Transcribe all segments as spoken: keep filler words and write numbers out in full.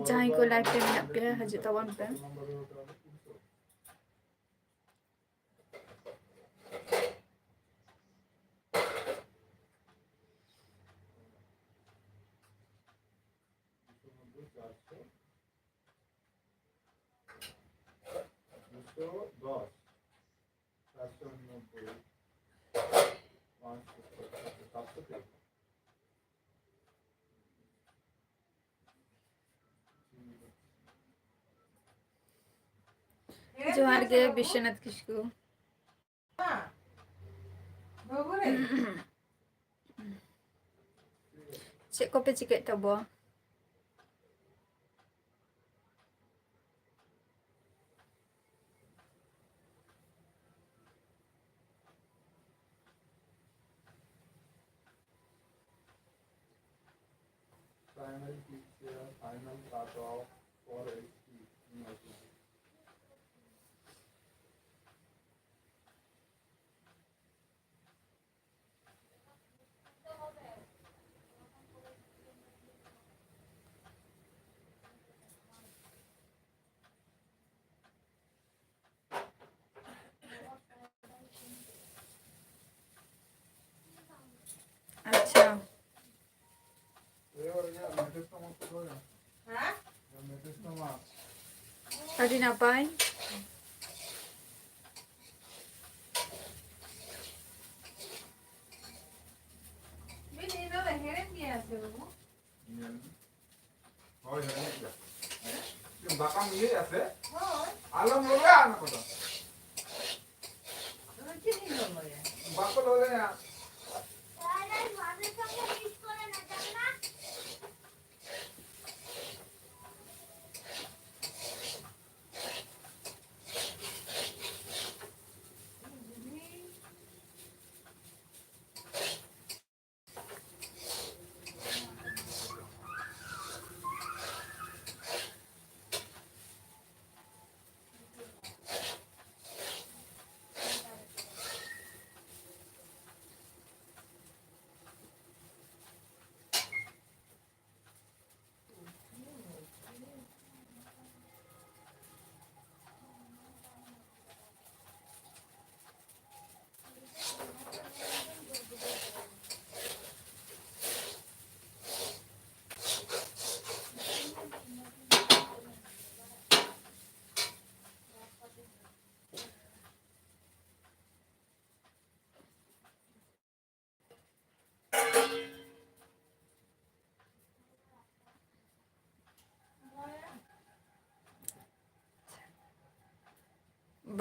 ᱡᱟᱦᱟᱸᱭ ᱠᱚ live ᱨᱮ ᱢᱮᱱᱟᱜ ᱯᱮᱭᱟ, ᱦᱤᱡᱩᱜ ᱛᱟᱵᱚᱱ ᱯᱮ᱾ ᱡᱚᱦᱟᱨ ᱜᱮ ᱵᱤᱥᱥᱚᱱᱟᱛᱷ ᱠᱤᱥᱠᱩ᱾ ᱪᱮᱫ ᱠᱚᱯᱮ ᱪᱤᱠᱟᱹᱭᱮᱫ ᱛᱟᱵᱚᱣᱟ? Primary teacher, final cut off for S T in Assam. ᱟᱪᱪᱷᱟ᱾ ᱟᱹᱰᱤ ᱱᱟᱯᱟᱭ᱾ ᱦᱳᱭ, ᱦᱳᱭ, ᱦᱳᱭ᱾ ᱫᱟᱠᱟᱢ ᱤᱭᱟᱹᱭᱟ ᱥᱮ? ᱦᱳᱭ᱾ ᱟᱞᱚᱢ ᱞᱚᱞᱚᱭᱟ ᱚᱱᱟ ᱠᱚᱫᱚ᱾ ᱟᱫᱚ ᱪᱮᱫ ᱤᱧ ᱞᱚᱞᱚᱭᱟ? ᱵᱟᱠᱚ ᱞᱚᱞᱚᱭᱟ᱾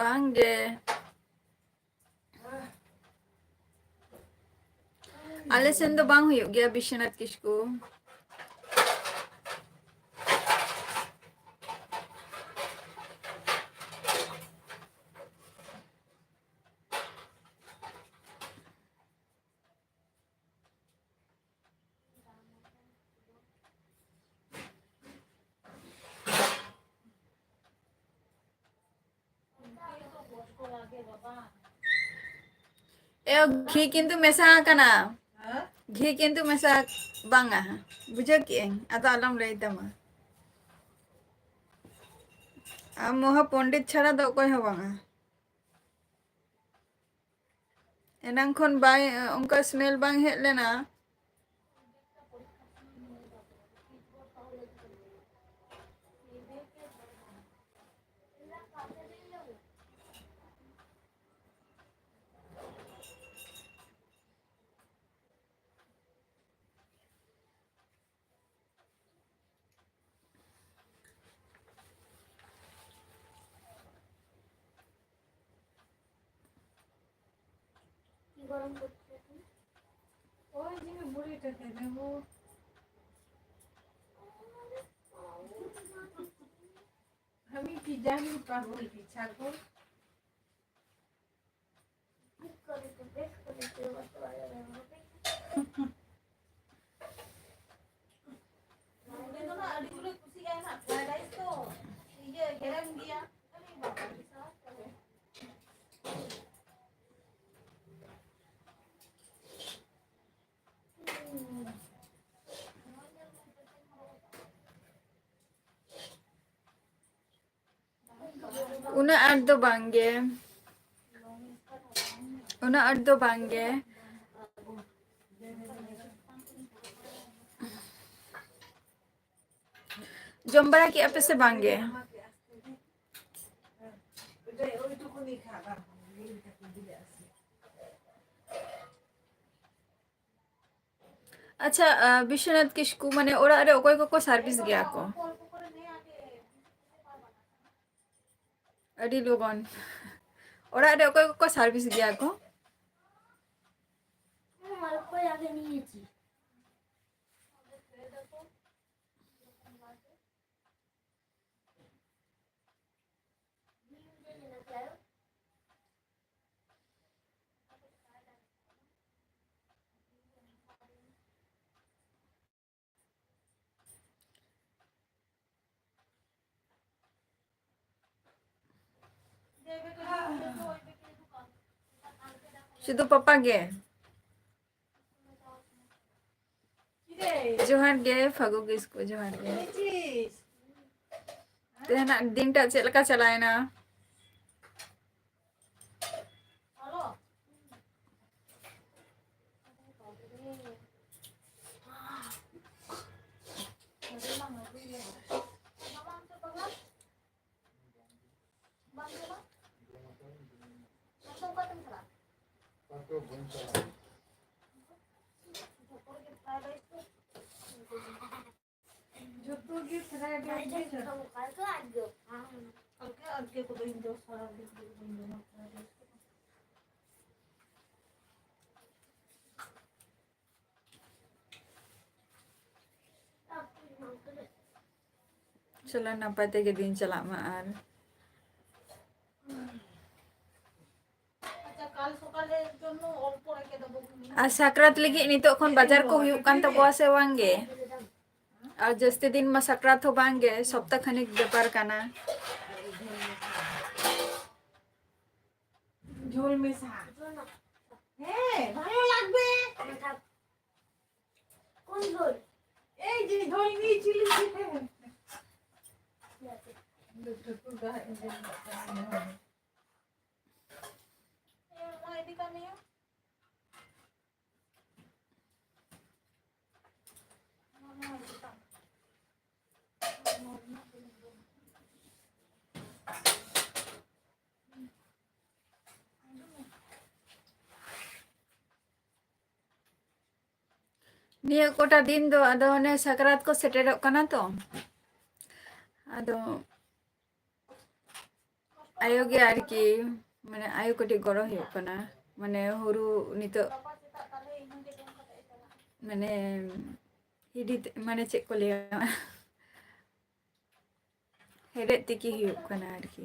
ᱵᱟᱝ ᱜᱮ᱾ ᱟᱞᱮ ᱥᱮᱱ ᱫᱚ ᱵᱟᱝ ᱦᱩᱭᱩᱜ ᱜᱮᱭᱟ ᱵᱤᱥᱥᱚᱱᱟᱛᱷ ᱠᱤᱥᱠᱩ᱾ ᱮ, ᱜᱷᱤ ᱠᱤᱱᱛᱩ ᱢᱮᱥᱟ ᱟᱠᱟᱱᱟ᱾ ᱦᱮᱸ? ᱜᱷᱤ ᱠᱤᱱᱛᱩ ᱢᱮᱥᱟ ᱵᱟᱝᱟ᱾ ᱵᱩᱡᱷᱟᱹᱣ ᱠᱮᱜ ᱟᱹᱧ, ᱟᱫᱚ ᱟᱞᱚᱢ ᱞᱟᱹᱭ ᱛᱟᱢᱟ᱾ ᱟᱢ ᱢᱚᱦᱟ ᱯᱚᱱᱰᱤᱛ ᱪᱷᱟᱲᱟ ᱫᱚ ᱚᱠᱚᱭ ᱦᱚᱸ ᱵᱟᱝᱟ᱾ ᱮᱱᱟᱝ ᱠᱷᱚᱱ ᱵᱟᱭ, ᱚᱱᱠᱟ smell ᱵᱟᱝ ᱦᱮᱡ ᱞᱮᱱᱟ᱾ গরম করছে এখন। ওই যে মুড়িটাতে দেবো। আমি কি জানি, পাগল কি ছাগল। ᱩᱱᱤ ᱫᱚ ᱱᱟᱜ ᱟᱹᱰᱤ ᱡᱳᱨᱮ ᱠᱩᱥᱤᱭᱟᱜᱼᱟ ᱱᱟᱜ fried rice ᱛᱚ, ᱤᱭᱟᱹ ᱦᱮᱲᱮᱢ ᱜᱮᱭᱟ᱾ ᱟᱨᱮ ᱵᱟᱵᱟ ᱨᱮ ᱥᱟᱞᱟ᱾ ᱩᱱᱟᱹᱜ ᱟᱸᱴ ᱫᱚ ᱵᱟᱝ ᱜᱮ᱾ ᱩᱱᱟᱹᱜ ᱟᱸᱴ ᱫᱚ ᱵᱟᱝ ᱜᱮ᱾ ᱡᱚᱢ ᱵᱟᱲᱟ ᱠᱮᱜᱼᱟ ᱯᱮ ᱥᱮ ᱵᱟᱝ ᱜᱮ? ᱟᱪᱪᱷᱟ, ᱟᱸ, ᱵᱤᱥᱥᱚᱱᱟᱛᱷ ᱠᱤᱥᱠᱩ, ᱢᱟᱱᱮ, ᱚᱲᱟᱜ ᱨᱮ ᱚᱠᱚᱭ ᱠᱚᱠᱚ service ᱜᱮᱭᱟ ᱠᱚ? ᱟᱹᱰᱤ ᱞᱚᱜᱚᱱ᱾ ᱚᱲᱟᱜ ᱨᱮ ᱚᱠᱚᱭ ᱠᱚᱠᱚ service ᱜᱮᱭᱟ ᱠᱚ? ᱦᱮᱸ, ᱚᱞᱯᱚ ᱡᱟᱜᱮ ᱱᱤᱭᱮᱪᱤ᱾ ᱥᱩᱫᱷᱩ ᱯᱟᱯᱟ ᱜᱮ᱾ ᱡᱚᱦᱟᱨ ᱜᱮ ᱯᱷᱟᱹᱜᱩ ᱠᱤᱥᱠᱩ, ᱡᱚᱦᱟᱨ ᱜᱮ᱾ ᱛᱮᱦᱮᱧᱟᱜ ᱫᱤᱱᱴᱟᱜ ᱪᱮᱫ ᱞᱮᱠᱟ ᱪᱟᱞᱟᱣᱮᱱᱟ? ᱡᱚᱛᱚ ᱜᱮ fried rice ᱜᱮ ᱡᱚᱢ᱾ ᱠᱟᱞᱠᱮ ᱟᱡᱜᱮ᱾ ᱠᱟᱞᱠᱮ ᱟᱡᱜᱮ ᱠᱚᱫᱚ ᱤᱧ ᱫᱚ ᱥᱟᱨᱟ ᱫᱤᱱ ᱫᱚ ᱵᱟᱹᱧ ᱡᱚᱢᱟ fried rice ᱠᱚᱫᱚ᱾ ᱪᱚᱞᱚ, ᱱᱟᱯᱟᱭ ᱛᱮᱜᱮ ᱫᱤᱱ ᱪᱟᱞᱟᱜ ᱢᱟ ᱟᱨ ᱟᱨ ᱥᱟᱠᱨᱟᱛ ᱞᱟᱹᱜᱤᱫ ᱱᱤᱛᱚᱜ ᱠᱷᱚᱱ ᱵᱟᱡᱟᱨ ᱠᱚ ᱦᱩᱭᱩᱜ ᱠᱟᱱ ᱛᱟᱠᱚᱣᱟ ᱥᱮ ᱵᱟᱝ ᱜᱮ? ᱟᱨ ᱡᱟᱹᱥᱛᱤ ᱫᱤᱱ ᱢᱟ ᱥᱟᱠᱨᱟᱛ ᱦᱚᱸ ᱵᱟᱝ ᱜᱮ, ᱥᱚᱯᱛᱟ ᱠᱷᱟᱱᱤᱠ ᱵᱮᱯᱟᱨ ᱠᱟᱱᱟ᱾ ঝোল মেশা। হ্যাঁ, ভালো লাগবে। কোন ঝোল? এই যে ঝোল নিয়েছিলি। ᱱᱤᱭᱟᱹ ᱠᱚᱴᱟ ᱫᱤᱱ ᱫᱚ ᱟᱫᱚ ᱚᱱᱮ ᱥᱟᱠᱨᱟᱛ ᱠᱚ ᱥᱮᱴᱮᱨᱚᱜ ᱠᱟᱱᱟ ᱛᱚ, ᱟᱫᱚ ᱟᱭᱳ ᱜᱮ ᱟᱨᱠᱤ, ᱢᱟᱱᱮ ᱟᱭᱳ ᱠᱟᱹᱴᱤᱡ ᱜᱚᱲᱚ ᱦᱩᱭᱩᱜ ᱠᱟᱱᱟ, ᱢᱟᱱᱮ ᱦᱩᱲᱩ ᱱᱤᱛᱚᱜ ᱢᱟᱱᱮ ᱦᱤᱰᱤ ᱛᱮ-, ᱢᱟᱱᱮ ᱪᱮᱫ ᱠᱚ ᱞᱟᱹᱭᱟ, ᱦᱮᱰᱮᱡ ᱛᱤᱠᱤ ᱦᱩᱭᱩᱜ ᱠᱟᱱᱟ ᱟᱨᱠᱤ᱾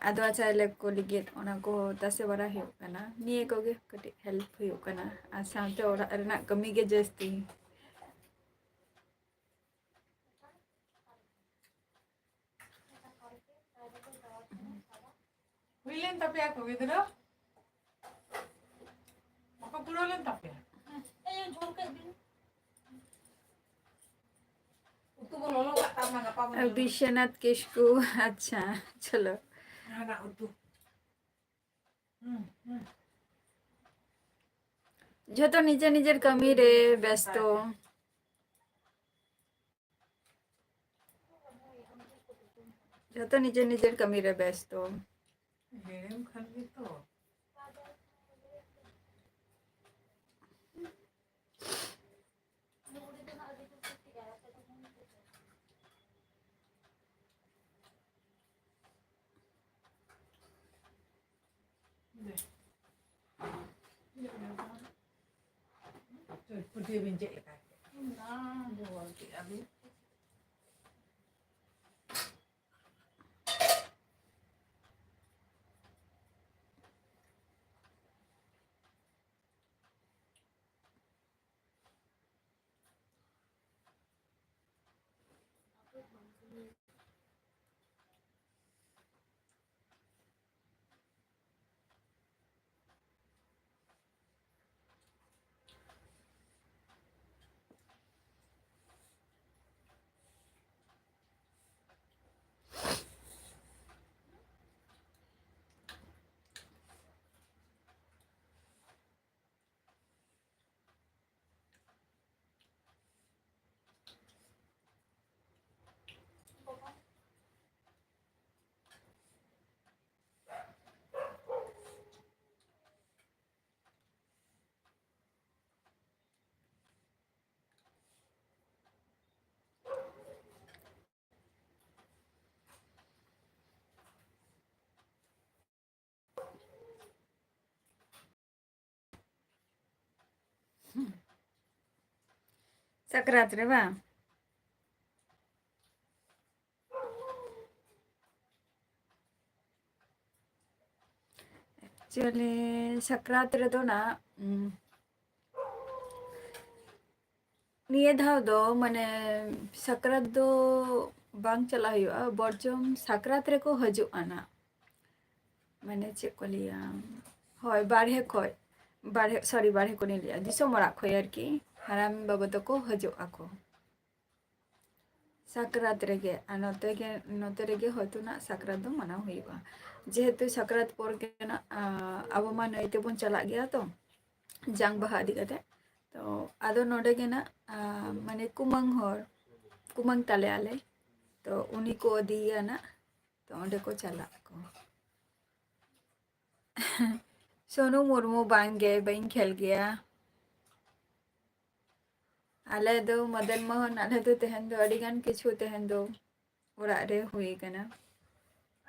ᱟᱫᱽᱣᱟ ᱪᱟᱣᱞᱮ ᱠᱚ ᱞᱟᱹᱜᱤᱫ ᱚᱱᱟ ᱠᱚ ᱛᱟᱥᱮ ᱵᱟᱲᱟ ᱦᱩᱭᱩᱜ ᱠᱟᱱᱟ᱾ ᱱᱤᱭᱟᱹ ᱠᱚᱜᱮ ᱠᱟᱹᱴᱤᱡ ᱦᱮᱞᱯ ᱦᱩᱭᱩᱜ ᱠᱟᱱᱟ, ᱟᱨ ᱥᱟᱶᱛᱮ ᱚᱲᱟᱜ ᱨᱮᱱᱟᱜ ᱠᱟᱹᱢᱤ ᱜᱮ ᱡᱟᱹᱥᱛᱤ᱾ ᱦᱩᱭ ᱞᱮᱱ ᱛᱟᱯᱮᱭᱟ ᱠᱚ ᱜᱤᱫᱽᱨᱟᱹ? ᱵᱟᱠᱚ ᱯᱩᱨᱟᱹᱣ ᱞᱮᱱ ᱛᱟᱯᱮᱭᱟ? ᱩᱛᱩ ᱵᱚᱱ ᱞᱚᱞᱚ ᱠᱟᱜ ᱛᱟᱢᱟ, ᱜᱟᱯᱟ ᱵᱚᱱ ᱡᱚᱢᱟ᱾ ᱵᱤᱥᱥᱚᱱᱟᱛᱷ ᱠᱤᱥᱠᱩ, ᱟᱪᱪᱷᱟ, ᱪᱚᱞᱚ᱾ ᱡᱟᱦᱟᱱᱟᱜ ᱩᱛᱩ᱾ ᱦᱩᱸ, ᱦᱩᱸ᱾ ᱡᱷᱚᱛᱚ ᱱᱤᱡᱮᱨ ᱱᱤᱡᱮᱨ ᱠᱟᱹᱢᱤ ᱨᱮ ᱵᱮᱥᱛᱚ᱾ ᱡᱷᱚᱛᱚ ᱱᱤᱡᱮᱨ ᱱᱤᱡᱮᱨ ᱠᱟᱹᱢᱤ ᱨᱮ ᱵᱮᱥᱛᱚ᱾ ᱦᱮᱲᱮᱢ ᱠᱷᱟᱱ ᱜᱮᱛᱚ᱾ ᱫᱮ᱾ ᱯᱟᱹᱴᱭᱟᱹ ᱵᱤᱱ ᱪᱮᱫ ᱞᱮᱠᱟ ᱠᱮᱫ? ᱚᱱᱟ ᱫᱚ ᱵᱟᱹᱲᱛᱤᱜᱼᱟ ᱵᱤᱱ᱾ ᱥᱟᱠᱨᱟᱛ ᱨᱮ ᱵᱟᱝ? ᱮᱠᱪᱩᱭᱮᱞᱤ ᱥᱟᱠᱨᱟᱛ ᱨᱮᱫᱚ ᱱᱟᱜ, ᱩᱢ, ᱱᱤᱭᱟᱹ ᱫᱷᱟᱣ ᱫᱚ ᱢᱟᱱᱮ ᱥᱟᱠᱨᱟᱛ ᱫᱚ ᱵᱟᱝ ᱪᱟᱞᱟᱜ ᱦᱩᱭᱩᱜᱼᱟ, ᱵᱚᱨᱪᱚᱝ ᱥᱟᱠᱨᱟᱛ ᱨᱮᱠᱚ ᱦᱤᱡᱩᱜᱼᱟ ᱱᱟᱜ᱾ ᱢᱟᱱᱮ ᱪᱮᱫ ᱠᱚ ᱞᱟᱹᱭᱟ, ᱦᱳᱭ, ᱵᱟᱨᱦᱮ ᱠᱷᱚᱡ, ᱵᱟᱨᱦᱮ, ᱥᱚᱨᱤ, ᱵᱟᱨᱦᱮ ᱠᱚ ᱞᱟᱹᱭᱟ, ᱫᱤᱥᱚᱢ ᱚᱲᱟᱜ ᱠᱷᱚᱡ ᱟᱨᱠᱤ ᱦᱟᱲᱟᱢ ᱵᱟᱵᱟ ᱛᱟᱠᱚ ᱦᱤᱡᱩᱜ ᱟᱠᱚ ᱥᱟᱠᱨᱟᱛ ᱨᱮᱜᱮ᱾ ᱟᱨ ᱱᱚᱛᱮ ᱜᱮ, ᱱᱚᱛᱮ ᱨᱮᱜᱮ ᱦᱚᱭᱛᱳ ᱱᱟᱜ ᱥᱟᱠᱨᱟᱛ ᱫᱚ ᱢᱟᱱᱟᱣ ᱦᱩᱭᱩᱜᱼᱟ, ᱡᱮᱦᱮᱛᱩ ᱥᱟᱠᱨᱟᱛ ᱯᱚᱨ ᱜᱮ ᱱᱟᱜ, ᱟ, ᱟᱵᱚ ᱢᱟ ᱱᱟᱹᱭ ᱛᱮᱵᱚᱱ ᱪᱟᱞᱟᱜ ᱜᱮᱭᱟ ᱛᱚ, ᱡᱟᱝ ᱵᱟᱦᱟ ᱤᱫᱤ ᱠᱟᱛᱮ᱾ ᱛᱚ ᱟᱫᱚ ᱱᱚᱰᱮ ᱜᱮ ᱱᱟᱜ, ᱟ, ᱢᱟᱱᱮ ᱠᱩᱢᱟᱹᱝ ᱦᱚᱲ, ᱠᱩᱢᱟᱹᱝ ᱛᱟᱞᱮ ᱟᱞᱮ, ᱛᱚ ᱩᱱᱤ ᱠᱚ ᱤᱫᱤᱭᱮᱭᱟ ᱱᱟᱜ, ᱛᱚ ᱚᱸᱰᱮ ᱠᱚ ᱪᱟᱞᱟᱜ ᱟᱠᱚ᱾ ᱥᱳᱱᱩ ᱢᱩᱨᱢᱩ, ᱵᱟᱝ ᱜᱮ, ᱵᱟᱹᱧ ᱠᱷᱮᱞ ᱜᱮᱭᱟ᱾ ᱟᱞᱮ ᱫᱚ ᱢᱚᱫᱚᱱ ᱢᱳᱦᱚᱱ, ᱟᱞᱮ ᱫᱚ ᱛᱮᱦᱮᱧ ᱫᱚ ᱟᱹᱰᱤ ᱜᱟᱱ ᱠᱤᱪᱷᱩ ᱛᱮᱦᱮᱧ ᱫᱚ ᱚᱲᱟᱜ ᱨᱮ ᱦᱩᱭ ᱠᱟᱱᱟ᱾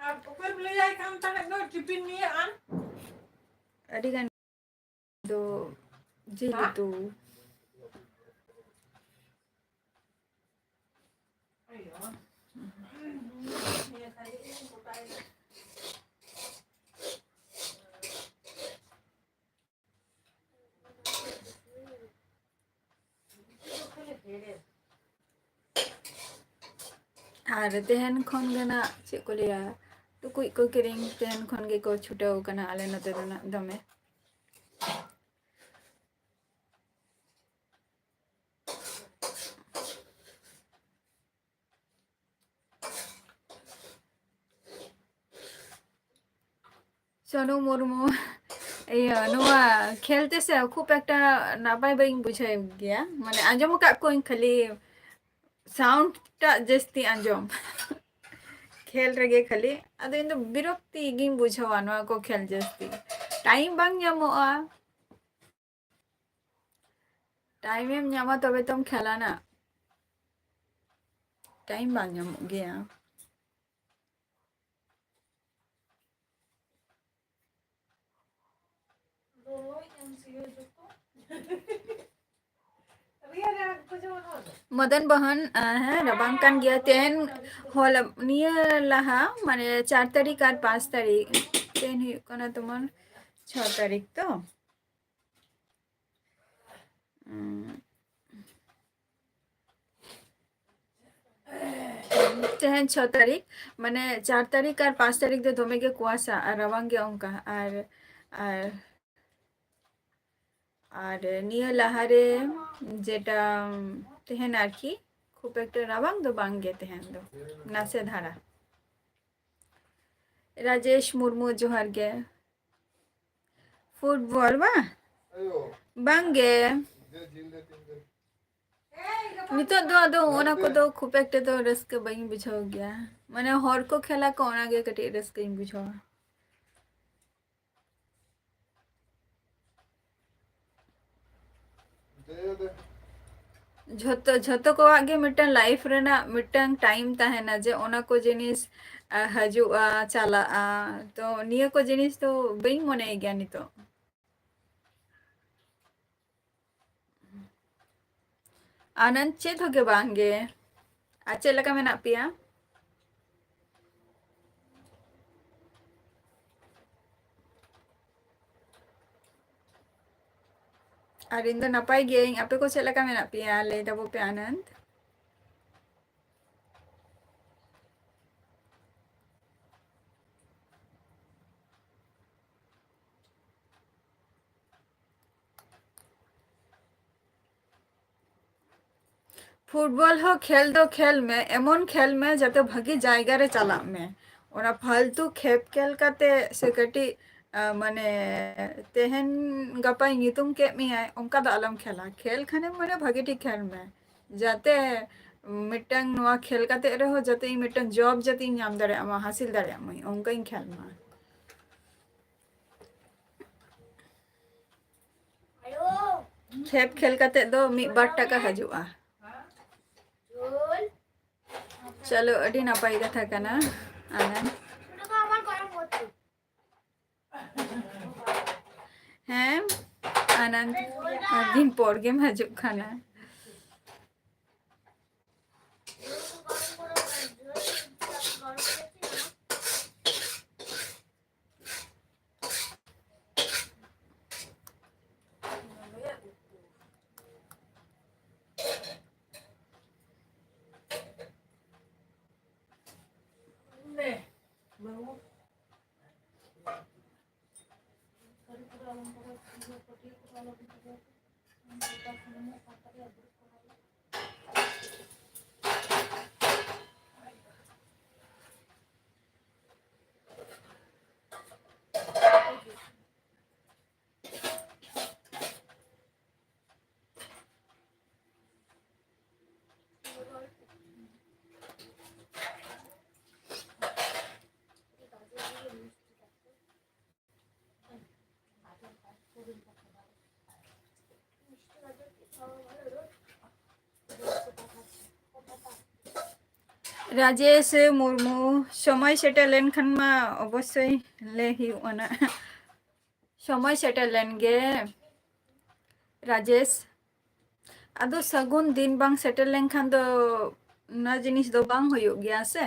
ᱟᱨ ᱚᱠᱚᱭᱮᱢ ᱞᱟᱹᱭᱟᱭ ᱠᱟᱱ ᱛᱟᱦᱮᱸᱫ ᱫᱚ ᱴᱤᱯᱤᱱ ᱱᱤᱭᱟᱹ ᱟᱱ? ᱟᱹᱰᱤ ᱜᱟᱱ ᱫᱚ ᱡᱤᱞ ᱩᱛᱩ᱾ ᱟᱨ ᱛᱮᱦᱮᱧ ᱠᱷᱚᱱ ᱜᱮ ᱱᱟᱜ, ᱪᱮᱫ ᱠᱚ ᱞᱟᱹᱭᱟ, ᱴᱩᱠᱩᱡ ᱠᱚ ᱠᱤᱨᱤᱧ ᱛᱮᱦᱮᱧ ᱠᱷᱚᱱ ᱜᱮᱠᱚ ᱪᱷᱩᱴᱟᱹᱣ ᱠᱟᱱᱟ ᱟᱞᱮ ᱱᱚᱛᱮ ᱫᱚ ᱱᱟᱜ ᱫᱚᱢᱮ᱾ ᱥᱳᱱᱩ ᱢᱩᱨᱢᱩ, ᱤᱭᱟᱹ, ᱱᱚᱣᱟ ᱠᱷᱮᱞ ᱛᱮ ᱥᱮ ᱠᱷᱩᱵ ᱮᱠᱴᱟ ᱱᱟᱯᱟᱭ ᱵᱟᱹᱧ ᱵᱩᱡᱷᱟᱹᱣ ᱜᱮᱭᱟ, ᱢᱟᱱᱮ ᱟᱸᱡᱚᱢ ᱟᱠᱟᱫ ᱠᱚᱣᱟᱹᱧ ᱠᱷᱟᱹᱞᱤ sound ᱴᱟᱜ ᱡᱟᱹᱥᱛᱤ ᱟᱸᱡᱚᱢ᱾ ᱠᱷᱮᱞ ᱨᱮᱜᱮ ᱠᱷᱟᱹᱞᱤ, ᱟᱫᱚ ᱤᱧ ᱫᱚ ᱵᱤᱨᱚᱠᱛᱤ ᱜᱤᱧ ᱵᱩᱡᱷᱟᱹᱣᱟ ᱱᱚᱣᱟ ᱠᱚ ᱠᱷᱮᱞ ᱡᱟᱹᱥᱛᱤ᱾ time ᱵᱟᱝ ᱧᱟᱢᱚᱜᱼᱟ, time ᱮᱢ ᱧᱟᱢᱟ ᱛᱚᱵᱮ ᱛᱚᱢ ᱠᱷᱮᱞᱟ ᱱᱟ, time ᱵᱟᱝ ᱧᱟᱢᱚᱜ ᱜᱮᱭᱟ᱾ ᱢᱚᱫᱚᱱ ᱵᱚᱦᱚᱱ, ᱟ, ᱦᱮᱸ, ᱨᱟᱵᱟᱝ ᱠᱟᱱ ᱜᱮᱭᱟ᱾ ᱛᱮᱦᱮᱧ, ᱦᱚᱞᱟ, ᱱᱤᱭᱟᱹ ᱞᱟᱦᱟ, ᱢᱟᱱᱮ, ᱪᱟᱨ ᱛᱟᱹᱨᱤᱠᱷ ᱟᱨ ᱯᱟᱸᱪ ᱛᱟᱹᱨᱤᱠᱷ, ᱛᱮᱦᱮᱧ ᱦᱩᱭᱩᱜ ᱠᱟᱱᱟ ᱛᱮᱢᱚᱱ ᱪᱷᱚ ᱛᱟᱹᱨᱤᱠᱷ ᱛᱚ᱾ ᱩᱸ, ᱛᱮᱦᱮᱧ ᱪᱷᱚ ᱛᱟᱹᱨᱤᱠᱷ, ᱢᱟᱱᱮ, ᱪᱟᱨ ᱛᱟᱹᱨᱤᱠᱷ ᱟᱨ ᱯᱟᱸᱪ ᱛᱟᱹᱨᱤᱠᱷ ᱫᱚ ᱫᱚᱢᱮ ᱜᱮ ᱠᱩᱣᱟᱥᱟ ᱟᱨ ᱨᱟᱵᱟᱝ ᱜᱮ ᱚᱱᱠᱟ᱾ ᱟᱨ, ᱟᱨ, ᱟᱨ ᱱᱤᱭᱟᱹ ᱞᱟᱦᱟᱨᱮ ᱡᱮᱴᱟ ᱛᱮᱦᱮᱧ ᱟᱨᱠᱤ, ᱠᱷᱩᱵ ᱮᱠᱴᱟ ᱨᱟᱵᱟᱝ ᱫᱚ ᱵᱟᱝ ᱜᱮ ᱛᱮᱦᱮᱧ ᱫᱚ, ᱱᱟᱥᱮ ᱫᱷᱟᱨᱟ᱾ ᱨᱟᱡᱮᱥ ᱢᱩᱨᱢᱩ, ᱡᱚᱦᱟᱨ ᱜᱮ᱾ ᱯᱷᱩᱴᱵᱚᱞ ᱵᱟ? ᱵᱟᱝ ᱜᱮ᱾ ᱱᱤᱛᱚᱜ ᱫᱚ ᱟᱫᱚ ᱚᱱᱟ ᱠᱚᱫᱚ ᱠᱷᱩᱵ ᱮᱠᱴᱟ ᱫᱚ ᱨᱟᱹᱥᱠᱟᱹ ᱵᱟᱹᱧ ᱵᱩᱡᱷᱟᱹᱣ ᱜᱮᱭᱟ᱾ ᱢᱟᱱᱮ, ᱦᱚᱲ ᱠᱚ ᱠᱷᱮᱞᱟ ᱠᱚ, ᱚᱱᱟᱜᱮ ᱠᱟᱹᱴᱤᱡ ᱨᱟᱹᱥᱠᱟᱹᱧ ᱵᱩᱡᱷᱟᱹᱣᱟ᱾ ᱡᱷᱚᱛᱚ, ᱡᱷᱚᱛᱚ ᱠᱚᱣᱟᱜ ᱜᱮ ᱢᱤᱫᱴᱟᱝ life ᱨᱮᱱᱟᱜ ᱢᱤᱫᱴᱟᱝ time ᱛᱟᱦᱮᱱᱟ, ᱡᱮ ᱚᱱᱟ ᱠᱚ ᱡᱤᱱᱤᱥ, ᱟ, ᱦᱤᱡᱩᱜᱼᱟ, ᱪᱟᱞᱟᱜᱼᱟ᱾ ᱛᱚ, ᱱᱤᱭᱟᱹ ᱠᱚ ᱡᱤᱱᱤᱥ ᱫᱚ ᱵᱟᱹᱧ ᱢᱚᱱᱮᱭ ᱜᱮᱭᱟ ᱱᱤᱛᱚᱜ᱾ ᱟᱱᱟᱱᱫ, ᱪᱮᱫ ᱦᱚᱸ ᱜᱮ ᱵᱟᱝ ᱜᱮ᱾ ᱟᱨ ᱪᱮᱫ ᱞᱮᱠᱟ ᱢᱮᱱᱟᱜ ᱯᱮᱭᱟ? ᱟᱨ ᱤᱧ ᱫᱚ ᱱᱟᱯᱟᱭ ᱜᱤᱭᱟᱹᱧ᱾ ᱟᱯᱮ ᱠᱚ ᱪᱮᱫ ᱞᱮᱠᱟ ᱢᱮᱱᱟᱜ ᱯᱮᱭᱟ? ᱞᱟᱹᱭ ᱛᱟᱵᱚ ᱯᱮ, ᱟᱱᱟᱱᱫ᱾ ᱯᱷᱩᱴᱵᱚᱞ ᱦᱚᱸ ᱠᱷᱮᱞ ᱫᱚ ᱠᱷᱮᱞ ᱢᱮ, ᱮᱢᱚᱱ ᱠᱷᱮᱞ ᱢᱮ ᱡᱟᱛᱮ ᱵᱷᱟᱜᱤ ᱡᱟᱭᱜᱟ ᱨᱮ ᱪᱟᱞᱟᱜ ᱢᱮ᱾ ᱚᱱᱟ ᱯᱷᱟᱞᱛᱩ ᱠᱷᱮᱯ ᱠᱷᱮᱞ ᱠᱟᱛᱮ ᱥᱮ ᱠᱟᱹᱴᱤᱡ, ᱟ, ᱢᱟᱱᱮ, ᱛᱮᱦᱮᱧ ᱜᱟᱯᱟᱭ ᱧᱩᱛᱩᱢ ᱠᱮᱫ ᱢᱮᱭᱟᱭ, ᱚᱱᱠᱟ ᱫᱚ ᱟᱞᱚᱢ ᱠᱷᱮᱞᱟ᱾ ᱠᱷᱮᱞ ᱠᱷᱟᱱᱮᱢ, ᱢᱟᱱᱮ, ᱵᱷᱟᱜᱤ ᱴᱷᱤᱠ ᱠᱷᱮᱞ ᱢᱮ, ᱡᱟᱛᱮ ᱢᱤᱫᱴᱟᱝ ᱱᱚᱣᱟ ᱠᱷᱮᱞ ᱠᱟᱛᱮ ᱨᱮᱦᱚᱸ ᱡᱟᱛᱮ ᱤᱧ ᱢᱤᱫᱴᱟᱝ ᱡᱚᱵ ᱡᱟᱛᱮᱧ ᱧᱟᱢ ᱫᱟᱲᱮᱭᱟᱜ ᱢᱟ, ᱦᱟᱥᱤᱞ ᱫᱟᱲᱮᱭᱟᱜ ᱢᱟᱹᱧ, ᱚᱱᱠᱟᱧ ᱠᱷᱮᱞ ᱢᱟ᱾ ᱠᱷᱮᱯ ᱠᱷᱮᱞ ᱠᱟᱛᱮ ᱫᱚ ᱢᱤᱫ ᱵᱟᱨ ᱴᱟᱠᱟ ᱦᱤᱡᱩᱜᱼᱟ᱾ ᱪᱚᱞᱚ, ᱟᱹᱰᱤ ᱱᱟᱯᱟᱭ ᱠᱟᱛᱷᱟ ᱠᱟᱱᱟ, ᱟᱱᱟᱱᱫ᱾ ᱦᱮᱸ, ᱟᱱᱟᱱᱫ, ᱟᱹᱰᱤ ᱫᱤᱱ ᱯᱚᱨ ᱜᱮᱢ ᱦᱤᱡᱩᱜ ᱠᱟᱱᱟ᱾ ᱨᱟᱡᱮᱥ ᱢᱩᱨᱢᱩ, ᱥᱚᱢᱚᱭ ᱥᱮᱴᱮᱨ ᱞᱮᱱᱠᱷᱟᱱ ᱢᱟ ᱚᱵᱚᱥᱥᱳᱭ ᱞᱟᱹᱭ ᱦᱩᱭᱩᱜᱼᱟ ᱱᱟᱜ᱾ ᱥᱚᱢᱚᱭ ᱥᱮᱴᱮᱨ ᱞᱮᱱ ᱜᱮ ᱨᱟᱡᱮᱥ᱾ ᱟᱫᱚ ᱥᱟᱹᱜᱩᱱ ᱫᱤᱱ ᱵᱟᱝ ᱥᱮᱴᱮᱨ ᱞᱮᱱᱠᱷᱟᱱ ᱫᱚ ᱚᱱᱟ ᱡᱤᱱᱤᱥ ᱫᱚ ᱵᱟᱝ ᱦᱩᱭᱩᱜ ᱜᱮᱭᱟ ᱥᱮ᱾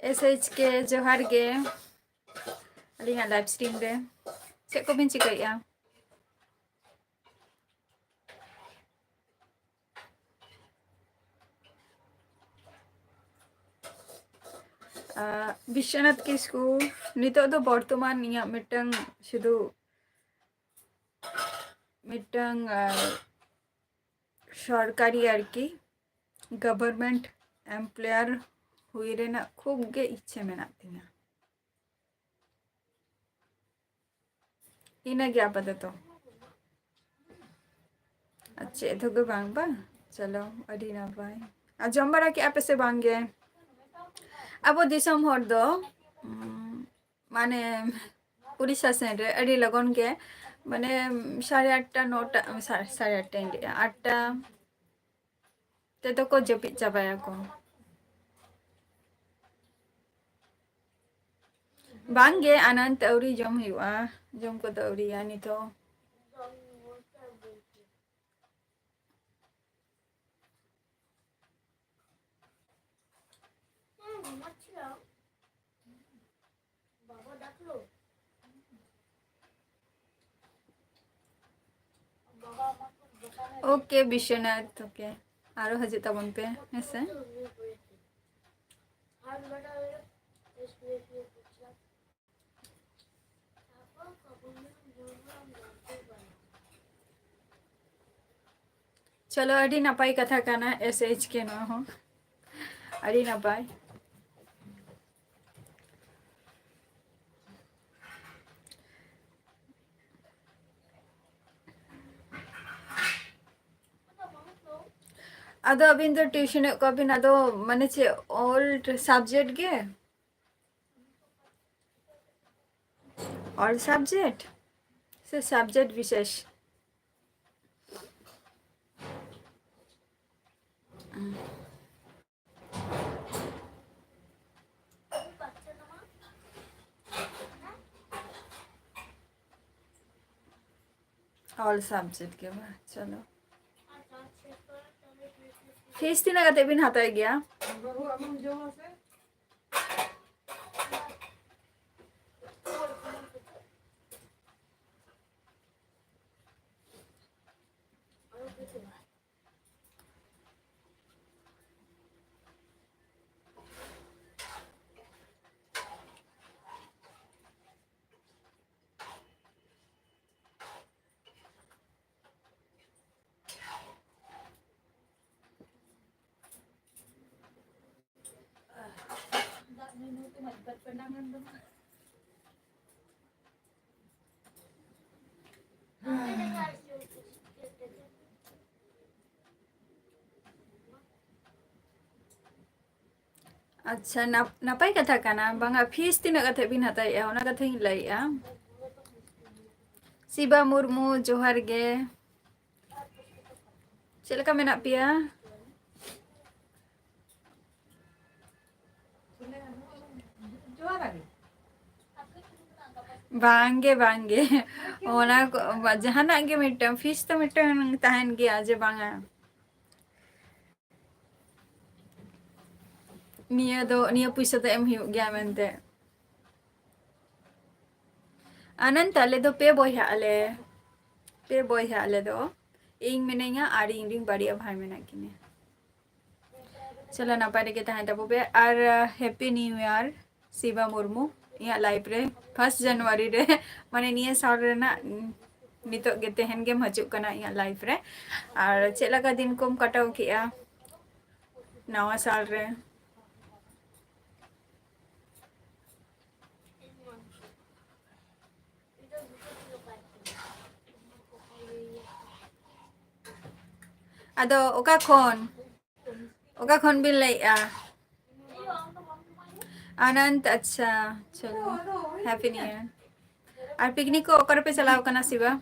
ᱮᱥ ᱮᱭᱤᱪ ᱠᱮ ᱡᱚᱦᱟᱨ ᱜᱮ ᱟᱹᱞᱤᱧᱟᱜ ᱞᱟᱭᱤᱵᱷ ᱥᱴᱨᱤᱢ ᱨᱮ᱾ ᱪᱮᱫ ᱠᱚᱵᱤᱱ ᱪᱤᱠᱟᱹᱭᱮᱫᱼᱟ? ᱟᱨ ᱵᱤᱥᱥᱚᱱᱟᱛᱷ ᱠᱤᱥᱠᱩ, ᱱᱤᱛᱚᱜ ᱫᱚ ᱵᱚᱨᱛᱚᱢᱟᱱ ᱤᱧᱟᱹᱜ ᱢᱤᱫᱴᱟᱝ ᱥᱩᱫᱷᱩ ᱢᱤᱫᱴᱟᱝ, ᱟᱨ, ᱥᱚᱨᱠᱟᱨᱤ ᱟᱨᱠᱤ government employer ᱦᱩᱭ ᱨᱮᱱᱟᱜ ᱠᱷᱩᱵ ᱜᱮ ᱤᱪᱪᱷᱟᱹ ᱢᱮᱱᱟᱜ ᱛᱤᱧᱟᱹ᱾ ᱤᱱᱟᱹᱜᱮ ᱟᱯᱟᱛᱚᱛᱚ᱾ ᱟᱨ ᱪᱮᱫ ᱦᱚᱸ ᱵᱟᱝ ᱵᱟᱝ? ᱪᱚᱞᱚ, ᱟᱹᱰᱤ ᱱᱟᱯᱟᱭ᱾ ᱟᱨ ᱡᱚᱢ ᱵᱟᱲᱟ ᱠᱮᱫᱼᱟ ᱯᱮ ᱥᱮ ᱵᱟᱝ ᱜᱮ? ᱟᱵᱚ ᱫᱤᱥᱚᱢ ᱦᱚᱲ ᱫᱚ, ᱩᱢ, ᱢᱟᱱᱮ, ᱩᱲᱤᱥᱥᱟ ᱥᱮᱱ ᱨᱮ ᱟᱹᱰᱤ ᱞᱚᱜᱚᱱ ᱜᱮ, ᱢᱟᱱᱮ, ᱥᱟᱲᱮ ᱟᱴᱴᱟ, ᱱᱚᱴᱟ, ᱥᱟ-, ᱥᱟᱲᱮ ᱟᱴᱴᱟᱧ ᱞᱟᱹᱭᱮᱫᱼᱟ, ᱟᱴᱴᱟ ᱛᱮᱫᱚ ᱠᱚ ᱡᱟᱹᱯᱤᱫ ᱪᱟᱵᱟᱭᱟᱠᱚ᱾ ᱵᱟᱝ ᱜᱮ, ᱟᱱᱟᱱᱛ ᱟᱹᱣᱨᱤ ᱡᱚᱢ ᱦᱩᱭᱩᱜᱼᱟ, ᱡᱚᱢ ᱠᱚᱫᱚ ᱟᱹᱣᱨᱤᱭᱟ ᱱᱤᱛᱚᱜ᱾ OK ᱵᱤᱥᱥᱚᱱᱟᱛᱷ, OK, ᱟᱨᱚ ᱦᱤᱡᱩᱜ ᱛᱟᱵᱚᱱ ᱯᱮ, ᱦᱮᱸ ᱥᱮ᱾ ᱪᱚᱞᱚ, ᱟᱹᱰᱤ ᱱᱟᱯᱟᱭ ᱠᱟᱛᱷᱟ ᱠᱟᱱᱟ, SHK ᱱᱚᱣᱟ ᱦᱚᱸ ᱟᱹᱰᱤ ᱱᱟᱯᱟᱭ᱾ ᱟᱫᱚ ᱟᱹᱵᱤᱱ ᱫᱚ ᱴᱤᱭᱩᱥᱚᱱᱮᱫ ᱠᱚᱣᱟ ᱵᱤᱱ, ᱟᱫᱚ ᱢᱟᱱᱮ ᱪᱮᱫ old subject ᱜᱮ? All subject ᱥᱮ subject ᱵᱤᱥᱮᱥ? All subject ᱜᱮ ᱵᱟ? ᱪᱚᱞᱚ᱾ ᱯᱷᱤᱥ ᱛᱤᱱᱟᱹᱜ ᱠᱟᱛᱮ ᱵᱤᱱ ᱦᱟᱛᱟᱣ ᱜᱮᱭᱟ? ᱟᱪᱪᱷᱟ, ᱱᱟᱯ-, ᱱᱟᱯᱟᱭ ᱠᱟᱛᱷᱟ ᱠᱟᱱᱟ᱾ ᱵᱟᱝᱟ, ᱯᱷᱤᱥ ᱛᱤᱱᱟᱹᱜ ᱠᱟᱛᱮ ᱵᱤᱱ ᱦᱟᱛᱟᱣᱮᱫᱼᱟ, ᱚᱱᱟ ᱠᱟᱛᱷᱟᱧ ᱞᱟᱹᱭᱮᱫᱼᱟ᱾ ᱥᱤᱵᱟ ᱢᱩᱨᱢᱩ, ᱡᱚᱦᱟᱨ ᱜᱮ᱾ ᱪᱮᱫ ᱞᱮᱠᱟ ᱢᱮᱱᱟᱜ ᱯᱮᱭᱟ? ᱵᱟᱝᱜᱮ, ᱵᱟᱝᱜᱮ᱾ ᱚᱱᱟ ᱠᱚ, ᱡᱟᱦᱟᱱᱟᱜ ᱜᱮ ᱢᱤᱫᱴᱟᱝ ᱯᱷᱤᱥ ᱛᱚ ᱢᱤᱫᱴᱟᱝ ᱛᱟᱦᱮᱱ ᱜᱮᱭᱟ ᱡᱮ ᱵᱟᱝᱟ᱾ ᱱᱤᱭᱟᱹ ᱫᱚ, ᱱᱤᱭᱟᱹ ᱯᱩᱭᱥᱟᱹ ᱫᱚ ᱮᱢ ᱦᱩᱭᱩᱜ ᱜᱮᱭᱟ ᱢᱮᱱᱛᱮ᱾ ᱟᱱᱚᱱᱛ, ᱟᱞᱮ ᱫᱚ ᱯᱮ ᱵᱚᱭᱦᱟᱜ ᱟᱞᱮ᱾ ᱯᱮ ᱵᱚᱭᱦᱟ ᱟᱞᱮ ᱫᱚ᱾ ᱤᱧ ᱢᱤᱱᱟᱹᱧᱟ ᱟᱨ ᱤᱧ ᱨᱤᱱ ᱵᱟᱨᱭᱟ ᱵᱷᱟᱭ ᱢᱮᱱᱟᱜ ᱠᱤᱱᱟ᱾ ᱪᱚᱞᱚ, ᱱᱟᱯᱟᱭ ᱨᱮᱜᱮ ᱛᱟᱦᱮᱱ ᱛᱟᱵᱚ ᱯᱮ᱾ ᱟᱨ, ᱟᱸ, Happy New Year, Siba Murmu. ᱤᱧᱟᱹᱜ life ᱨᱮ first January ᱨᱮ, ᱢᱟᱱᱮ, ᱱᱤᱭᱟᱹ ᱥᱟᱞ ᱨᱮᱱᱟᱜ, ᱩᱸ, ᱱᱤᱛᱚᱜ ᱜᱮ, ᱛᱮᱦᱮᱧ ᱜᱮᱢ ᱦᱤᱡᱩᱜ ᱠᱟᱱᱟ ᱤᱧᱟᱹᱜ life ᱨᱮ᱾ ᱟᱨ ᱪᱮᱫ ᱞᱮᱠᱟ ᱫᱤᱱ ᱠᱚᱢ ᱠᱟᱴᱟᱣ ᱠᱮᱜᱼᱟ ᱱᱟᱣᱟ ᱥᱟᱞ ᱨᱮ? ᱟᱫᱚ ᱚᱠᱟ ᱠᱷᱚᱱ, ᱚᱠᱟ ᱠᱷᱚᱱ ᱵᱤᱱ ᱞᱟᱹᱭᱮᱜᱼᱟ? ᱟᱱᱚᱱᱛ, ᱟᱪᱪᱷᱟ, ᱪᱚᱞᱚ, Happy New Year᱾ ᱟᱨ ᱯᱤᱠᱱᱤᱠ ᱠᱚ ᱚᱠᱟ ᱨᱮᱯᱮ ᱪᱟᱞᱟᱣ ᱠᱟᱱᱟ ᱥᱮ ᱵᱟᱝ?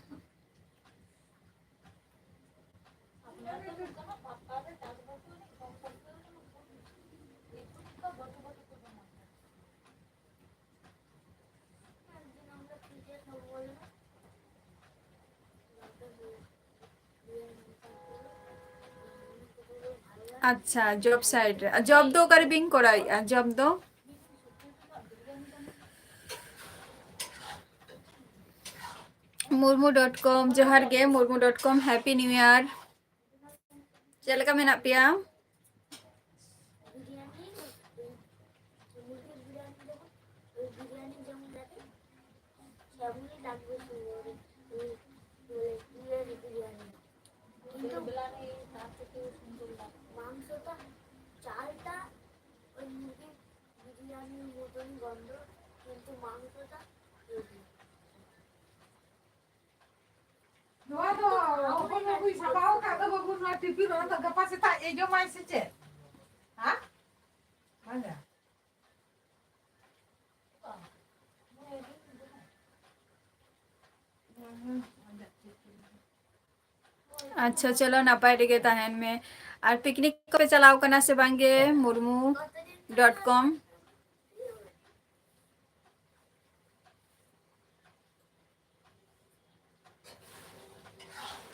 ᱟᱪᱪᱷᱟ, ᱡᱚᱵ ᱥᱟᱭᱤᱴ ᱨᱮ᱾ ᱟᱨ ᱡᱚᱵ ᱫᱚ ᱚᱠᱟᱨᱮ ᱵᱤᱱ ᱠᱚᱨᱟᱣᱮᱫᱼᱟ? ᱡᱚᱵ ᱫᱚ ᱢᱩᱨᱢᱩ ᱰᱚᱴ ᱠᱚᱢ, ᱡᱚᱦᱟᱨ ᱜᱮ Murmu dot com, happy new year. ᱪᱮᱫ ᱞᱮᱠᱟ ᱢᱮᱱᱟᱜ ᱯᱮᱭᱟ? মাংসটা ওই মুরগির বিরিয়ানির মতনই গন্ধ, কিন্তু মাংসটা হেভি। ᱱᱚᱣᱟ ᱫᱚ ᱦᱚᱯᱚᱱ ᱵᱟᱹᱵᱩᱭ ᱥᱟᱯᱷᱟ ᱟᱠᱟᱫ ᱫᱚ ᱵᱟᱹᱵᱩ, ᱱᱚᱣᱟ ᱴᱤᱯᱤᱱ, ᱚᱱᱟ ᱫᱚ ᱜᱟᱯᱟ ᱥᱮᱛᱟᱜ ᱮ ᱡᱚᱢᱟᱭ ᱥᱮ ᱪᱮᱫ? ᱦᱮᱸ? ᱵᱟᱝᱟ᱾ ᱟᱪᱪᱷᱟ, ᱪᱚᱞᱚ, ᱱᱟᱯᱟᱭ ᱨᱮᱜᱮ ᱛᱟᱦᱮᱱ ᱢᱮ᱾ ᱟᱨ ᱯᱤᱠᱱᱤᱠ ᱠᱚᱯᱮ ᱪᱟᱞᱟᱣ ᱠᱟᱱᱟ ᱥᱮ ᱵᱟᱝᱜᱮ? Murmu dot com.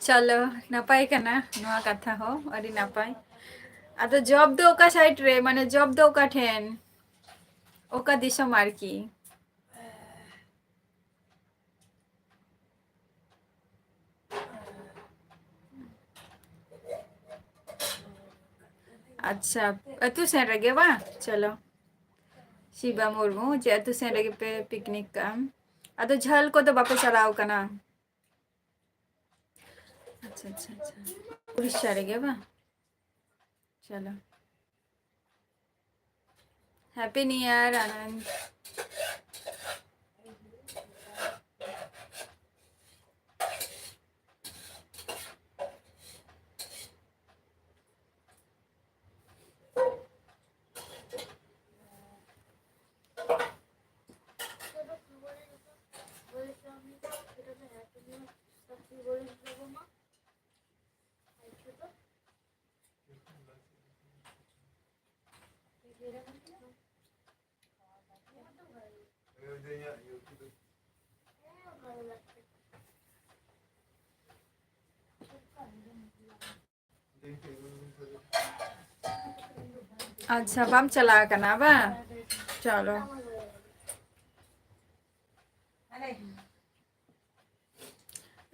ᱪᱚᱞᱚ, ᱱᱟᱯᱟᱭ ᱠᱟᱱᱟ ᱱᱚᱣᱟ ᱠᱟᱛᱷᱟ ᱦᱚᱸ, ᱟᱹᱰᱤ ᱱᱟᱯᱟᱭ᱾ ᱟᱫᱚ ᱡᱚᱵ ᱫᱚ ᱚᱠᱟ ᱥᱟᱭᱤᱰ ᱨᱮ, ᱢᱟᱱᱮ ᱡᱚᱵ ᱫᱚ ᱚᱠᱟ ᱴᱷᱮᱱ, ᱚᱠᱟ ᱫᱤᱥᱚᱢ ᱟᱨᱠᱤ? ᱟᱪᱪᱷᱟ, ᱟᱹᱛᱩ ᱥᱮᱱ ᱨᱮᱜᱮ ᱵᱟᱝ? ᱪᱚᱞᱚ, ᱥᱤᱵᱟ ᱢᱩᱨᱢᱩ, ᱡᱮ ᱟᱹᱛᱩ ᱥᱮᱱ ᱨᱮᱜᱮ ᱯᱮ ᱯᱤᱠᱱᱤᱠ ᱠᱟᱜᱼᱟ᱾ ᱟᱫᱚ ᱡᱷᱟᱹᱞ ᱠᱚᱫᱚ ᱵᱟᱯᱮ ᱪᱟᱞᱟᱣ ᱠᱟᱱᱟ? ᱟᱪᱪᱷᱟ, ᱟᱪᱪᱷᱟ, ᱟᱪᱪᱷᱟ, ᱩᱲᱤᱥᱥᱟ ᱨᱮᱜᱮ ᱵᱟᱝ? ᱪᱚᱞᱚ, ᱦᱮᱯᱤ ᱱᱤᱭᱩ ᱤᱭᱟᱨ, ᱟᱱᱚᱱᱫ᱾ ᱟᱪᱪᱷᱟ, ᱵᱟᱢ ᱪᱟᱞᱟᱣ ᱟᱠᱟᱱᱟ ᱵᱟᱝ? ᱪᱚᱞᱚ᱾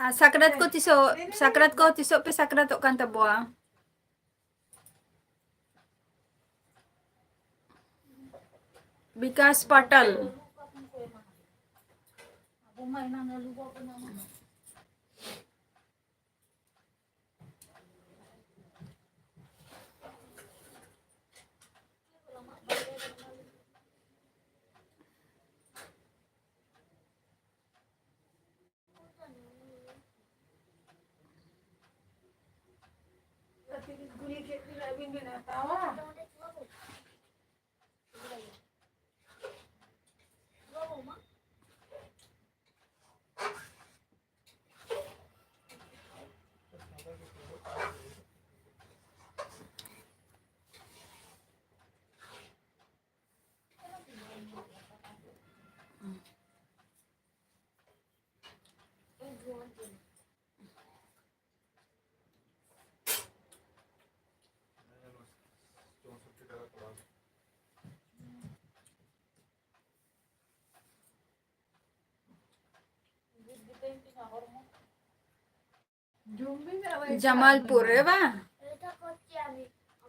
ᱟᱨ ᱥᱟᱠᱨᱟᱛ ᱠᱚ ᱛᱤᱥᱚᱜ, ᱥᱟᱠᱨᱟᱛ ᱠᱚ ᱛᱤᱥᱚᱜ ᱯᱮ ᱥᱟᱠᱨᱟᱛᱚᱜ ᱠᱟᱱ ᱛᱟᱵᱚᱣᱟ? ᱵᱤᱠᱟᱥ ᱯᱟᱴᱟᱞ᱾ ᱜᱩᱞᱤ ᱠᱮᱫ ᱵᱤᱱᱟ ᱟᱹᱵᱤᱱ ᱵᱤᱱ ᱦᱟᱛᱟᱣᱟ? ᱡᱟᱢᱟᱞᱯᱩᱨ ᱨᱮ ᱵᱟᱝ?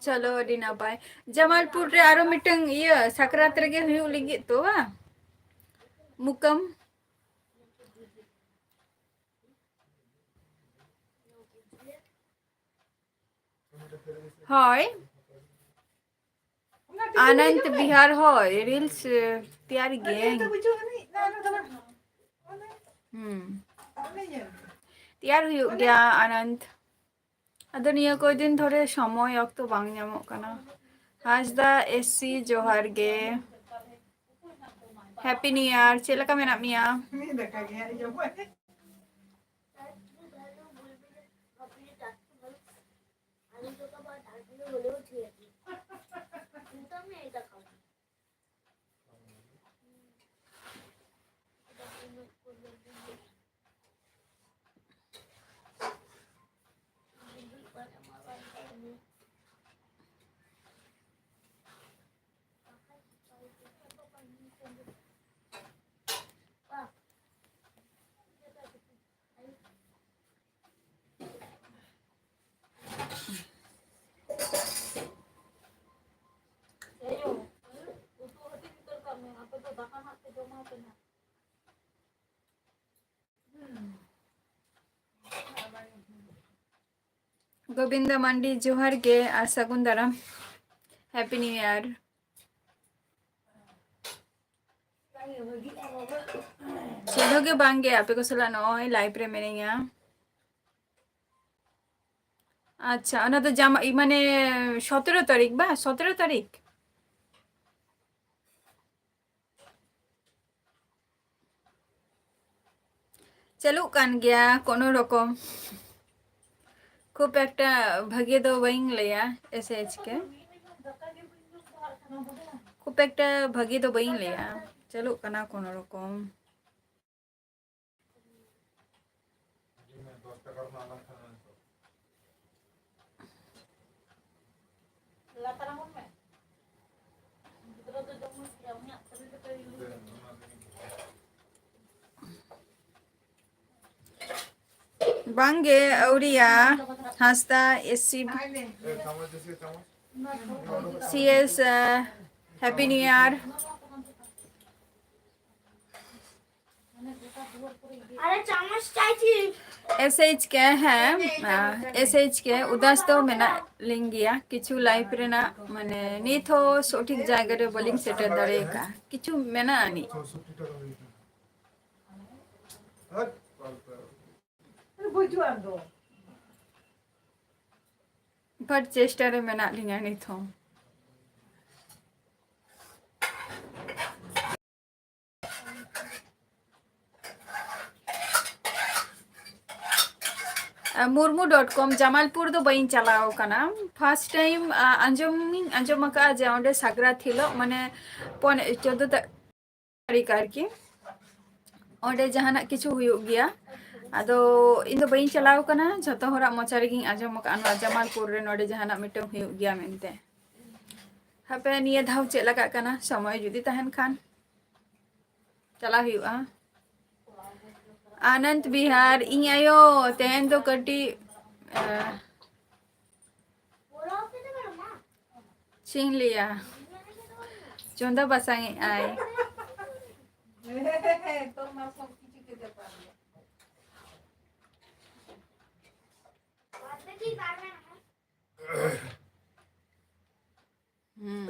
ᱪᱚᱞᱚ, ᱟᱹᱰᱤ ᱱᱟᱯᱟᱭ᱾ ᱡᱟᱢᱟᱞᱯᱩᱨ ᱨᱮ ᱟᱨᱚ ᱢᱤᱫᱴᱟᱝ ᱤᱭᱟᱹ ᱥᱟᱠᱨᱟᱛ ᱨᱮᱜᱮ ᱦᱩᱭᱩᱜ ᱞᱟᱹᱜᱤᱫ ᱛᱚ ᱵᱟᱝ? ᱢᱩᱠᱟᱢ᱾ ᱦᱳᱭ, ᱟᱱᱚᱱᱫ ᱵᱤᱦᱟᱨ ᱦᱳᱭ, reels, ᱮ, ᱛᱮᱭᱟᱨ ᱜᱤᱭᱟᱹᱧ᱾ ᱦᱩᱸ, ᱛᱮᱭᱟᱨ ᱦᱩᱭᱩᱜ ᱜᱮᱭᱟ, ᱟᱱᱚᱱᱫ᱾ ᱟᱫᱚ ᱱᱤᱭᱟᱹ ᱠᱚ ᱫᱤᱱ ᱫᱷᱚᱨᱮ ᱥᱚᱢᱚᱭ ᱚᱠᱛᱚ ᱵᱟᱝ ᱧᱟᱢᱚᱜ ᱠᱟᱱᱟ᱾ ᱦᱟᱸᱥᱫᱟ ᱮᱥ ᱥᱤ, ᱡᱚᱦᱟᱨ ᱜᱮ, Happy New Year᱾ ᱪᱮᱫ ᱞᱮᱠᱟ ᱢᱮᱱᱟᱜ ᱢᱮᱭᱟ? ᱩᱱᱤ ᱫᱟᱠᱟ ᱜᱮ ᱦᱟᱸᱜ ᱡᱚᱢᱟᱭ᱾ কুড়ি টাকা বা তার থেকে হলেও ঠিক আছে। কিন্তু আমি এটা খাবো। ᱜᱳᱵᱤᱱᱫᱟ ᱢᱟᱱᱰᱤ, ᱡᱚᱦᱟᱨ ᱜᱮ ᱟᱨ ᱥᱟᱹᱜᱩᱱ ᱫᱟᱨᱟᱢ᱾ Happy New Year᱾ ᱪᱮᱫ ᱦᱚᱸ ᱜᱮ ᱵᱟᱝ ᱜᱮ, ᱟᱯᱮ ᱠᱚ ᱥᱟᱞᱟᱜ ᱱᱚᱜᱼᱚᱭ live ᱨᱮ ᱢᱤᱱᱟᱹᱧᱟ᱾ ᱟᱪᱪᱷᱟ, ᱚᱱᱟ ᱫᱚ ᱡᱟᱢᱟ-, ᱢᱟᱱᱮ ᱥᱚᱛᱨᱚ ᱛᱟᱹᱨᱤᱠᱷ ᱵᱟ? ᱥᱚᱛᱨᱚ ᱛᱟᱹᱨᱤᱠᱷ? ᱪᱟᱹᱞᱩᱜ ᱠᱟᱱ ᱜᱮᱭᱟ ᱠᱳᱱᱳ ᱨᱚᱠᱚᱢ᱾ ᱠᱷᱩᱵ ᱮᱠᱴᱟ ᱵᱷᱟᱜᱮ ᱫᱚ ᱵᱟᱹᱧ ᱞᱟᱹᱭᱟ, ᱮᱥ ᱮᱭᱤᱪ ᱠᱮ᱾ ᱠᱷᱩᱵ ᱮᱠᱴᱟ ᱵᱷᱟᱜᱮ ᱫᱚ ᱵᱟᱹᱧ ᱞᱟᱹᱭᱟ, ᱪᱟᱹᱞᱩᱜ ᱠᱟᱱᱟ ᱠᱳᱱᱳ ᱨᱚᱠᱚᱢ᱾ ᱵᱟᱝᱜᱮ, ᱟᱹᱣᱨᱤᱭᱟ᱾ ᱦᱟᱸᱥᱫᱟ, S C, C S, happy new year. ᱟᱨᱮ ᱪᱟᱢᱚᱪ ᱪᱟᱭᱪᱤ᱾ ᱮᱥ ᱮᱭᱤᱪ ᱠᱮ, ᱦᱮᱸ, ᱮᱥ ᱮᱭᱤᱪ ᱠᱮ ᱩᱫᱟᱥ ᱫᱚ ᱢᱮᱱᱟᱜ ᱞᱤᱧ ᱜᱮᱭᱟ᱾ ᱠᱤᱪᱷᱩ ᱞᱟᱭᱤᱯᱷ ᱨᱮᱱᱟᱜ, ᱢᱟᱱᱮ, ᱱᱤᱛ ᱦᱚᱸ ᱥᱚᱴᱷᱤᱠ ᱡᱟᱭᱜᱟ ᱨᱮ ᱵᱟᱹᱞᱤᱧ ᱥᱮᱴᱮᱨ ᱫᱟᱲᱮ ᱟᱠᱟᱫᱼᱟ᱾ ᱠᱤᱪᱷᱩ ᱢᱮᱱᱟᱜ ᱟᱹᱱᱤᱡ᱾ ᱵᱩᱡᱩᱜ ᱟᱢ ᱫᱚ᱾ But ᱪᱮᱥᱴᱟ ᱨᱮ ᱢᱮᱱᱟᱜ ᱞᱤᱧᱟ ᱱᱤᱛ ᱦᱚᱸ᱾ ᱢᱩᱨᱢᱩ ᱰᱚᱴ ᱠᱚᱢ, ᱡᱟᱢᱟᱞᱯᱩᱨ ᱫᱚ ᱵᱟᱹᱧ ᱪᱟᱞᱟᱣ ᱟᱠᱟᱱᱟ᱾ ᱯᱷᱟᱥᱴ ᱴᱟᱭᱤᱢ ᱟᱸᱡᱚᱢᱤᱧ ᱟᱸᱡᱚᱢ ᱟᱠᱟᱫᱼᱟ ᱡᱮ ᱚᱸᱰᱮ ᱥᱟᱠᱨᱟᱛ ᱦᱤᱞᱳᱜ, ᱢᱟᱱᱮ ᱯᱚᱱ ᱪᱳᱫᱽᱫᱳ ᱛᱟᱹᱨᱤᱠᱷ ᱟᱨᱠᱤ, ᱚᱸᱰᱮ ᱡᱟᱦᱟᱱᱟᱜ ᱠᱤᱪᱷᱩ ᱦᱩᱭᱩᱜ ᱜᱮᱭᱟ᱾ ᱟᱫᱚ ᱤᱧ ᱫᱚ ᱵᱟᱹᱧ ᱪᱟᱞᱟᱣ ᱟᱠᱟᱱᱟ, ᱡᱷᱚᱛᱚ ᱦᱚᱲᱟᱜ ᱢᱚᱪᱟ ᱨᱮᱜᱮᱧ ᱟᱸᱡᱚᱢ ᱟᱠᱟᱫᱼᱟ ᱱᱚᱣᱟ ᱡᱟᱢᱟᱞᱯᱩᱨ ᱨᱮ ᱱᱚᱰᱮ ᱡᱟᱦᱟᱱᱟᱜ ᱢᱤᱫᱴᱟᱝ ᱦᱩᱭᱩᱜ ᱜᱮᱭᱟ ᱢᱮᱱᱛᱮ᱾ ᱦᱟᱯᱮ ᱱᱤᱭᱟᱹ ᱫᱷᱟᱣ ᱪᱮᱫ ᱞᱮᱠᱟᱜ ᱠᱟᱱᱟ, ᱥᱚᱢᱚᱭ ᱡᱩᱫᱤ ᱛᱟᱦᱮᱱ ᱠᱷᱟᱱ ᱪᱟᱞᱟᱜ ᱦᱩᱭᱩᱜᱼᱟ᱾ ᱟᱱᱚᱱᱫ ᱵᱤᱦᱟᱨ, ᱤᱧ ᱟᱭᱳ ᱛᱮᱦᱮᱧ ᱫᱚ ᱠᱟᱹᱴᱤᱡ, ᱮ, ᱪᱮᱫ ᱤᱧ ᱞᱟᱹᱭᱟ, ᱪᱚᱸᱫᱟ ᱵᱟᱥᱟᱝ ᱮᱫ ᱟᱭ᱾ ᱦᱩᱸ᱾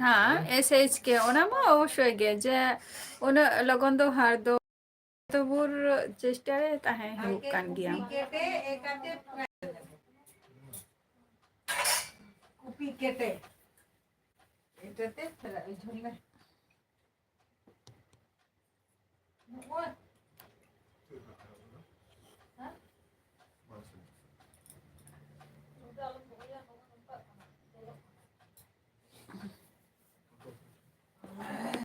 ᱦᱮᱸ, ᱮᱥ ᱮᱭᱤᱪ ᱠᱮ, ᱚᱱᱟ ᱢᱟ ᱚᱵᱚᱥᱥᱳᱭ ᱜᱮ, ᱡᱮ ᱩᱱᱟᱹᱜ ᱞᱚᱜᱚᱱ ᱫᱚ ᱦᱟᱨ ᱫᱚ ᱛᱚᱵᱩᱨ ᱪᱮᱥᱴᱟ ᱨᱮ ᱛᱟᱦᱮᱸ ᱦᱩᱭᱩᱜ ᱠᱟᱱ ᱜᱮᱭᱟ᱾ ᱠᱩᱯᱤ ᱠᱮᱴᱮ᱾ ᱮᱴᱟᱛᱮ ᱯᱷᱮᱨᱟ ᱩᱡᱷᱩᱨ ᱢᱮ᱾